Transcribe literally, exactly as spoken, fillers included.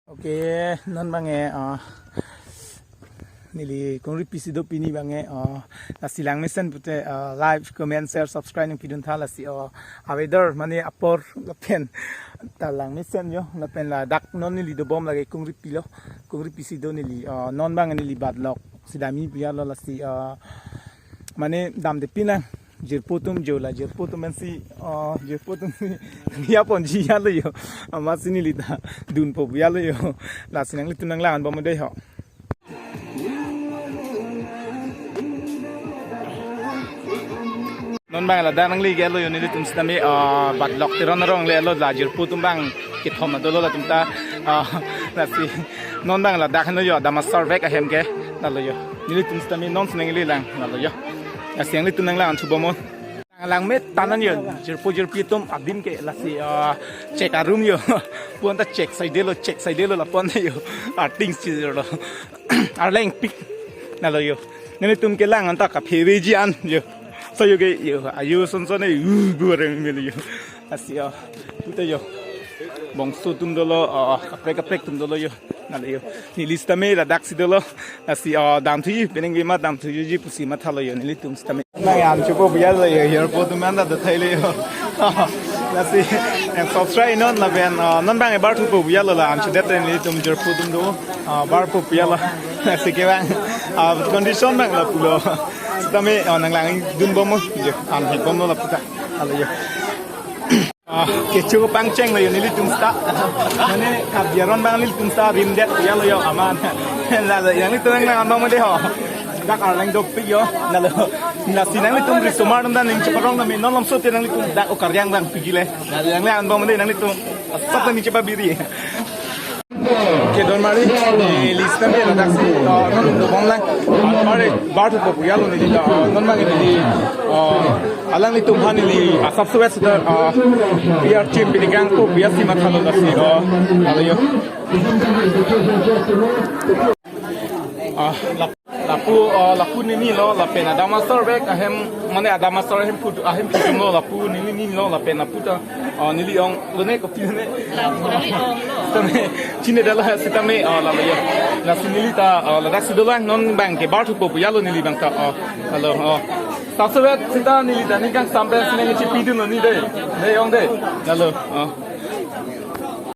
Okay, non bang ke, ah, neli kongripi si do pini bang ke, ah, lasi langmesen pute, ah, like, comment, share, subscribe nangpidun tha lasi, ah, a-weather mane apor lapen ta langmesen yo, lapen ladak non neli dobom lake kongripi lo, kongripi si do neli, ah, non bang neli batlok si damji pu alo lasi, ah, mane damde pinang. Jirpo atum jo la, jirpo atum pensi, ah, jirpo atum si ya ponji alo yo. Amatsi neli ta dunpo pu alo yo. Lasi nanglitum nanglang-an bom dei ho. Non bang ladak nangli ke alo yo nelitum sitame, ah, batlok Teron arong le alo la jirpo atum bang kethom dolo latum ta, ah, lasi non bang ladak henlo yo Adamsarvek ahem ke lalo yo. Nelitum sitame non si nangli lang lalo yo. Lasi nanglitum nanglang-an thubom. Langme tanan yo, jirpo jirpi atum adim ke lasi, ah, chek arum yo. Puan ta chek saide lo, chek saide lo lapuan yo. Arting si lo. Arleng pik. Lalo yo. Nelitum kelang-an ta kapheveji an yo. So yo ke yo, ayo son son ne, uh, gure mil yo. Lasi, ah, pute yo. Bongso atum dolo, ah, kaprek kaprek atum dolo yo. Lalo yo. Neli sitame ladak si dolo. Lasi, ah, damthuji, penang bima damthuji pusi mathalo yo nelitum sitame. Nang an chupo pu alo yo, jirpo atum anta do thailo yo. Lasi, yang subscribe non lapen, ah, non bang barthupo pu alo la, an chudet nelitum jirpo atum do, ah, barpo pu alo. Lasi ke bang, ah, condition bang lapulo. Sitame, ah, nanglangdun bom yo, an hek bomlo laputa. Lalo yo. Ah, kecho pangcheng lo yo nelitum sita. Mane Karbi aron bang nelitum sita rimdet ya lo yo aman. Lalo yo nanglitum nanglang-an bom dei ho. Dak Arleng dopik yo. Lalo. Lasi nanglitum risomar dam dan ning cheparong dam non lomso te nanglitum dak o karyang bang pigile. Lalo yo nanglang-an bom dei nanglitum. Asap ning chepabiri. Kedon mari, neli sitame ladak si, ah, non dobom lang. Mari, barthupo pu alo neli, ah, non bang neli, ah, alanglitum aphan neli asap suet sudah, ah, P R team pini kangpu, P R si mathalo lasi, ah, alo yo. Ah, lap-, lapu, ah, lapu nini lo, lapen Adamsarvek ahem, mane Adamsarvek ahem put, ahem put lo, lapu nini nini lo, lapen lapu ta, ah, neli ong, lo ne kopi lo ne. Tame, chinine dala sitame, ah, lalo yo. Lasi neli ta, ah, ladak si dolang non bang ke barthupo pu alo neli bang ta, ah, lalo, ah. Sasavet sita neli ta ning kangsam pensi nangchepidun lo ni dei. Dei ong dei. Lalo, ah.